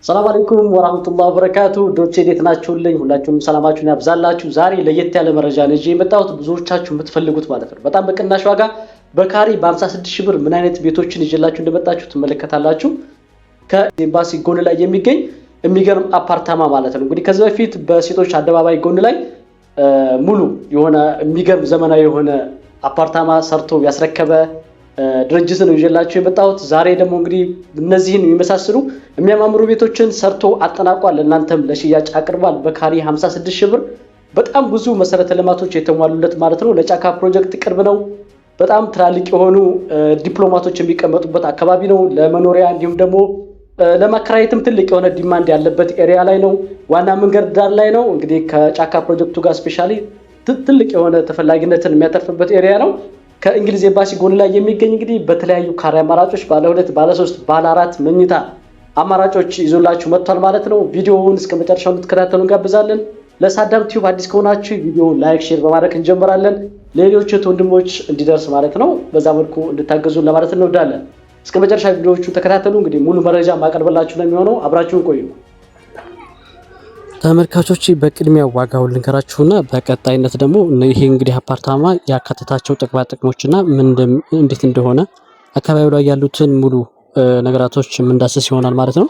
ሰላም አለይኩም ወራህመቱላሂ ወበረካቱ። ዶቼ እንዴት ናችሁልኝ? ሁላችሁም ሰላማችሁን ያብዛላችሁ። ዛሬ ለየት ያለ መረጃ ነው ይዤ የመጣሁት፣ ብዙዎቻችሁ የምትፈልጉት ማለት ነው። በጣም በቅናሽ ዋጋ በካሬ በ56 ሺህ ብር ምን አይነት ቤቶችን ይዤላችሁ እንደመጣችሁ ትመለከታላችሁ። ከኤምባሲ ጎን ላይ የሚገኝ የሚገርም አፓርታማ ማለት ነው። እንግዲህ ከዚህ በፊት በሴቶች አደባባይ ጎን ላይ ሙሉ የሆነ የሚገርም ዘመናዊ የሆነ አፓርታማ ሰርቶ ያስረከበ ድርጅት ነው ይዤላችሁ የመጣሁት። ዛሬ ደግሞ እንግዲህ እነዚህን የሚመሳስሉ የሚያማምሩ ቤቶችን ሰርቶ አጠናቋል። እናንተም ለሽያጭ አቅርቧል። በካሬ 56 ሺህ ብር በጣም ብዙ መሰረተ ልማቶች የተሟሉለት ማለት ነው። ለጫካ ፕሮጀክት ቅርብ ነው። በጣም ትላልቅ የሆኑ ዲፕሎማቶች የሚቀመጡበት አካባቢ ነው። ለመኖሪያ እንዲሁም ደግሞ ለማከራየትም ትልቅ የሆነ demand ያለበት area ላይ ነው። ዋና መንገድ ዳር ላይ ነው። እንግዲህ ከጫካ ፕሮጀክቱ ጋር specially ትልቅ የሆነ ተፈላጊነትን የሚያተርፍበት area ነው። ከእንግሊዝ ኤምባሲ ጎን ላይ የሚገኝ እንግዲህ በተለያዩ ካሬ አማራጮች ባለ ሁለት፣ ባለ ሶስት፣ ባለ አራት መኝታ አማራጮች ይዞላችሁ መጥቷል ማለት ነው። ቪዲዮውን እስከ መጨረሻው እንድትከታተሉ እንጋብዛለን። ለሳዳም ቲዩብ አዲስ ከሆናችሁ ቪዲዮውን like፣ share በማድረግ እንጀምራለን። ሌሎች ወንድሞች እንዲደርስ ማለት ነው። በዛ መልኩ እንድታገዙን ለማለት እንወዳለን። እስከ መጨረሻ ቪዲዮዎቹ ተከታተሉ። እንግዲህ ሙሉ መረጃ ማቀርብላችሁ ነው የሚሆነው። አብራችሁን ቆዩ። ተመልካቾች፣ በቅድሚያ ዋጋውን ልንገራችሁና በቀጣይነት ደግሞ ይሄ እንግዲህ አፓርታማ ያካተታቸው ጥቅማ ጥቅሞችና ምን እንዴት እንደሆነ አካባቢው ላይ ያሉትን ሙሉ ነገራቶች የምንዳስስ ይሆናል ማለት ነው።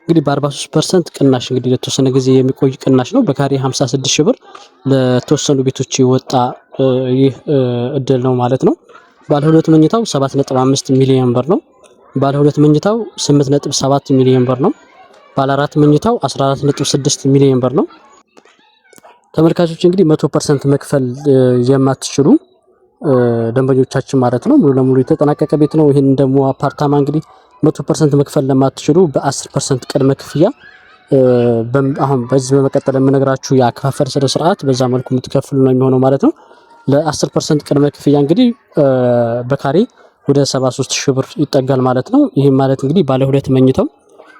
እንግዲህ በ43% ቅናሽ፣ እንግዲህ ለተወሰነ ጊዜ የሚቆይ ቅናሽ ነው። በካሬ 56 ሺህ ብር ለተወሰኑ ቤቶች የወጣ ይህ እድል ነው ማለት ነው። ባለ ሁለት መኝታው 7.5 ሚሊዮን ብር ነው። ባለ ሁለት መኝታው 8.7 ሚሊዮን ብር ነው። ባለ አራት መኝታው 14.6 ሚሊዮን ብር ነው። ተመልካቾች፣ እንግዲህ 100% መክፈል የማትችሉ ደንበኞቻችን ማለት ነው፣ ሙሉ ለሙሉ የተጠናቀቀ ቤት ነው። ይህን ደግሞ አፓርታማ እንግዲህ 100% መክፈል ለማትችሉ በ10% ቅድመ ክፍያ አሁን በዚህ በመቀጠል የምነግራችሁ የአከፋፈል ስነ ስርዓት በዛ መልኩ የምትከፍሉ ነው የሚሆነው ማለት ነው። ለ10% ቅድመ ክፍያ እንግዲህ በካሬ ወደ 73 ሺህ ብር ይጠጋል ማለት ነው። ይህም ማለት እንግዲህ ባለ ሁለት መኝታው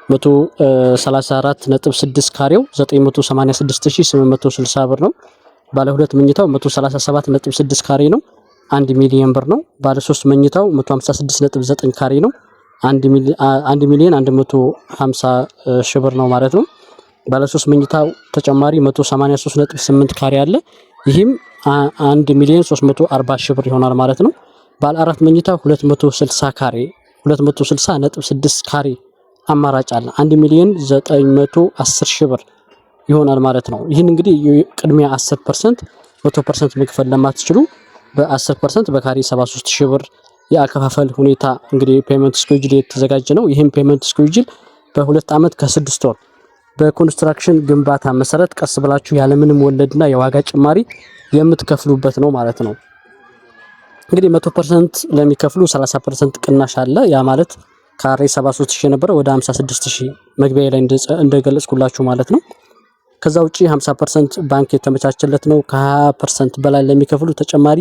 134.6 ካሬው 986860 ብር ነው። ባለ ሁለት መኝታው 137.6 ካሬ ነው፣ 1 ሚሊዮን ብር ነው። ባለ ሶስት መኝታው 156.9 ካሬ ነው፣ 1 ሚሊዮን 150 ሺህ ብር ነው ማለት ነው። ባለ ሶስት መኝታው ተጨማሪ 183.8 ካሬ አለ። ይህም 1 ሚሊዮን 340 ሺህ ብር ይሆናል ማለት ነው። ባለ አራት መኝታ 260 ካሬ፣ 260.6 ካሬ አማራጭ አለ። 1 ሚሊዮን 910 ሺህ ብር ይሆናል ማለት ነው። ይህን እንግዲህ ቅድሚያ 10%፣ 100% መክፈል ለማትችሉ በ10% በካሬ 73 ሺህ ብር የአከፋፈል ሁኔታ እንግዲህ payment schedule የተዘጋጀ ነው። ይህም payment schedule በ2 ዓመት ከ6 ወር በ construction ግንባታ መሰረት ቀስ ብላችሁ ያለምንም ወለድና የዋጋ ጭማሪ የምትከፍሉበት ነው ማለት ነው። እንግዲህ 100% ለሚከፍሉ 30% ቅናሽ አለ። ያ ማለት ካሬ 73 ሺህ የነበረ ወደ 56 ሺህ፣ መግቢያ ላይ እንደገለጽኩላችሁ ማለት ነው። ከዛ ውጪ 50% ባንክ የተመቻቸለት ነው። ከ20% በላይ ለሚከፍሉ ተጨማሪ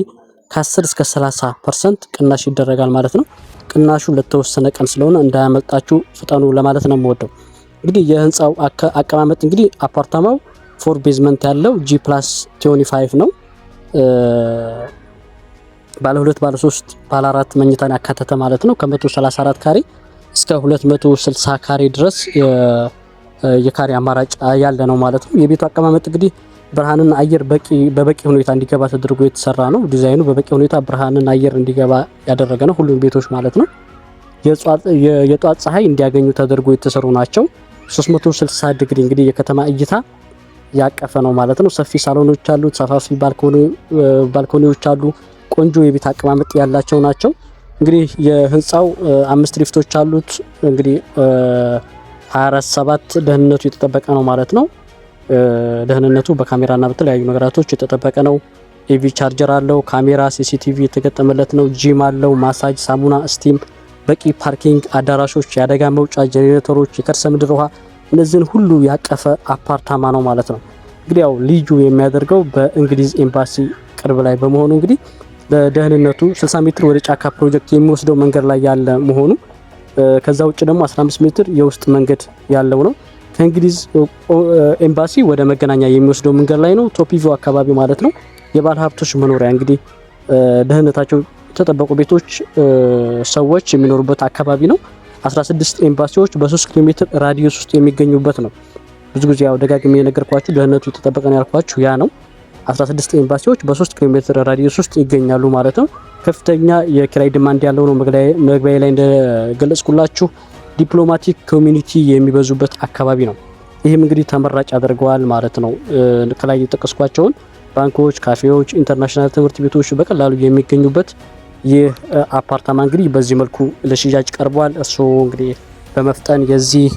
ከ10 እስከ 30% ቅናሽ ይደረጋል ማለት ነው። ቅናሹ ለተወሰነ ቀን ስለሆነ እንዳያመልጣችሁ ፍጠኑ ለማለት ነው የምወደው። እንግዲህ የህንፃው አቀማመጥ እንግዲህ አፓርታማው four basement ያለው G+25 ነው። ባለ ሁለት፣ ባለ ሶስት፣ ባለ አራት መኝታን ያካተተ ማለት ነው። ከ134 ካሬ እስከ 260 ካሬ ድረስ የካሬ አማራጭ ያለ ነው ማለት ነው። የቤቱ አቀማመጥ እንግዲህ ብርሃንና አየር በበቂ ሁኔታ እንዲገባ ተደርጎ የተሰራ ነው። ዲዛይኑ በበቂ ሁኔታ ብርሃንና አየር እንዲገባ ያደረገ ነው። ሁሉም ቤቶች ማለት ነው። የጧት ፀሐይ እንዲያገኙ ተደርጎ የተሰሩ ናቸው። 360 ዲግሪ እንግዲህ የከተማ እይታ ያቀፈ ነው ማለት ነው። ሰፊ ሳሎኖች አሉት። ሰፋፊ balcony ዎች አሉ። ቆንጆ የቤት አቀማመጥ ያላቸው ናቸው። እንግዲህ የህንፃው አምስት ሊፍቶች አሉት። እንግዲህ 24/7 ደህንነቱ የተጠበቀ ነው ማለት ነው። ደህንነቱ በካሜራና በተለያዩ ነገራቶች የተጠበቀ ነው። EV charger አለው። ካሜራ፣ CCTV የተገጠመለት ነው። ጂም አለው። ማሳጅ፣ sauna፣ steam፣ በቂ parking፣ አዳራሾች፣ የአደጋ መውጫ ጄኔሬተሮች፣ የከርሰ ምድር ውሃ፣ እነዚህን ሁሉ ያቀፈ አፓርታማ ነው ማለት ነው። እንግዲህ ያው ልዩ የሚያደርገው በእንግሊዝ ኤምባሲ ቅርብ ላይ በመሆኑ፣ እንግዲህ ለደህንነቱ 60 ሜትር ወደ ጫካ ፕሮጀክት የሚወስደው መንገድ ላይ ያለ መሆኑ፣ ከዛ ውጭ ደግሞ 15 ሜትር የውስጥ መንገድ ያለው ነው። ከእንግሊዝ ኤምባሲ ወደ መገናኛ የሚወስደው መንገድ ላይ ነው። Top View አካባቢ ማለት ነው። የባለ ሀብቶች መኖሪያ፣ እንግዲህ ደህንነታቸው የተጠበቁ ቤቶች፣ ሰዎች የሚኖሩበት አካባቢ ነው። 16 ኤምባሲዎች በ3 ኪሎ ሜትር radius ውስጥ የሚገኙበት ነው። ብዙ ጊዜ ያው ደጋግሜ የነገርኳችሁ ደህንነቱ የተጠበቀ ነው ያልኳችሁ ያ ነው። 16 ኤምባሲዎች በ3 ኪሎ ሜትር radius ውስጥ ይገኛሉ ማለት ነው። ከፍተኛ የኪራይ demand ያለው ነው። መግቢያ ላይ እንደገለጽኩላችሁ diplomatic community የሚበዙበት አካባቢ ነው። ይህም እንግዲህ ተመራጭ ያደርገዋል ማለት ነው። ከላይ የጠቀስኳቸውን ባንኮች፣ ካፌዎች፣ international ትምህርት ቤቶች በቀላሉ የሚገኙበት ይህ አፓርታማ እንግዲህ በዚህ መልኩ ለሽያጭ ቀርቧል። እርስዎ እንግዲህ በመፍጠን የዚህ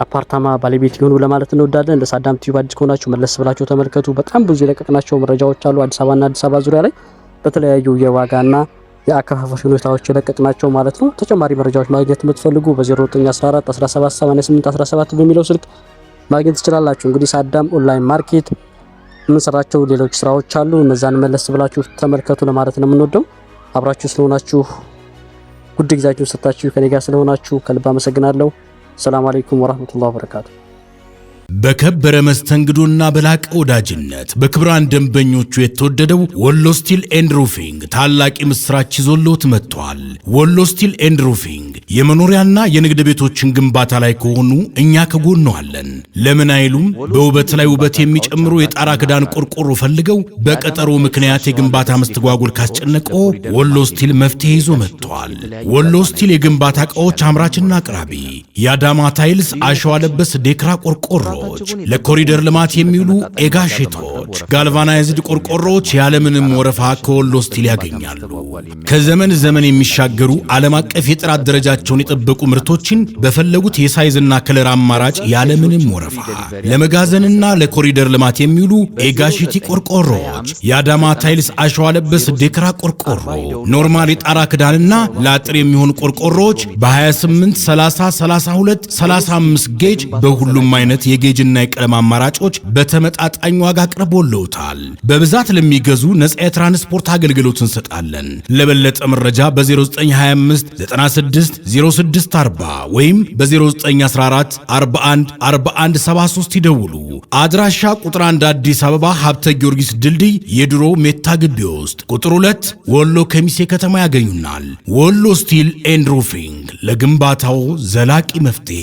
አፓርታማ ባለቤት ይሁኑ ለማለት እንወዳለን። ለሳዳም ቲዩብ አዲስ ከሆናችሁ መለስ ብላችሁ ተመልከቱ። በጣም ብዙ የለቀቅናቸው መረጃዎች አሉ። አዲስ አበባና አዲስ አበባ ዙሪያ ላይ በተለያዩ የዋጋና የአከፋፈል ሁኔታዎች የለቀቅናቸው ማለት ነው። ተጨማሪ መረጃዎች ማግኘት የምትፈልጉ በ0914 1788 17 በሚለው ስልክ ማግኘት ትችላላችሁ። እንግዲህ ሳዳም online market የምንሰራቸው ሌሎች ስራዎች አሉ። እነዛን መለስ ብላችሁ ተመልከቱ ለማለት ነው የምንወደው። አብራችሁ ስለሆናችሁ፣ ውድ ጊዜያችሁን ሰጥታችሁ ከኔ ጋር ስለሆናችሁ ከልብ አመሰግናለሁ። ሰላም አለይኩም ወራህመቱላሂ ወበረካቱ። በከበረ መስተንግዶና በላቀ ወዳጅነት በክቡራን ደንበኞቹ የተወደደው ወሎ Steel and Roofing ታላቅ የምስራች ይዞልዎት መጥቷል። ወሎ Steel and Roofing የመኖሪያና የንግድ ቤቶችን ግንባታ ላይ ከሆኑ እኛ ከጎንዎ አለን። ለምን አይሉም? በውበት ላይ ውበት የሚጨምሩ የጣራ ክዳን ቆርቆሮ ፈልገው በቀጠሮ ምክንያት የግንባታ መስተጓጎል ካስጨነቀዎ ወሎ Steel መፍትሄ ይዞ መጥቷል። ወሎ Steel የግንባታ ዕቃዎች አምራችና አቅራቢ፣ የአዳማ tiles፣ አሸዋ ለበስ ዴክራ ቆርቆሮዎች፣ ለኮሪደር ልማት የሚውሉ ኤጋ ሺቶች፣ galvanized ቆርቆሮዎች ያለምንም ወረፋ ከወሎ Steel ያገኛሉ። ከዘመን ዘመን የሚሻገሩ ዓለም አቀፍ የጥራት ደረጃቸውን የጠበቁ ምርቶችን በፈለጉት የ size ና color አማራጭ ያለምንም ወረፋ፣ ለመጋዘንና ለኮሪደር ልማት የሚውሉ ኤጋ ሺቲ ቆርቆሮዎች፣ የአዳማ tiles አሸዋ ለበስ ዴክራ ቆርቆሮ፣ normal የጣራ ክዳንና ለአጥር የሚሆኑ ቆርቆሮዎች በ28፣ 30፣ 32፣ 35 gauge በሁሉም አይነት የ gauge ና የቀለም አማራጮች በተመጣጣኝ ዋጋ አቅርቦልዎታል። በብዛት ለሚገዙ ነፃ የትራንስፖርት አገልግሎት እንሰጣለን። ለበለጠ መረጃ በ0925 96 0640 ወይም በ0914 41 41 73 ይደውሉ። አድራሻ ቁጥር 1 አዲስ አበባ ሀብተ ጊዮርጊስ ድልድይ የድሮ ሜታ ግቢ ውስጥ፣ ቁጥር 2 ወሎ ከሚሴ ከተማ ያገኙናል። ወሎ Steel and Roofing ለግንባታው ዘላቂ መፍትሄ።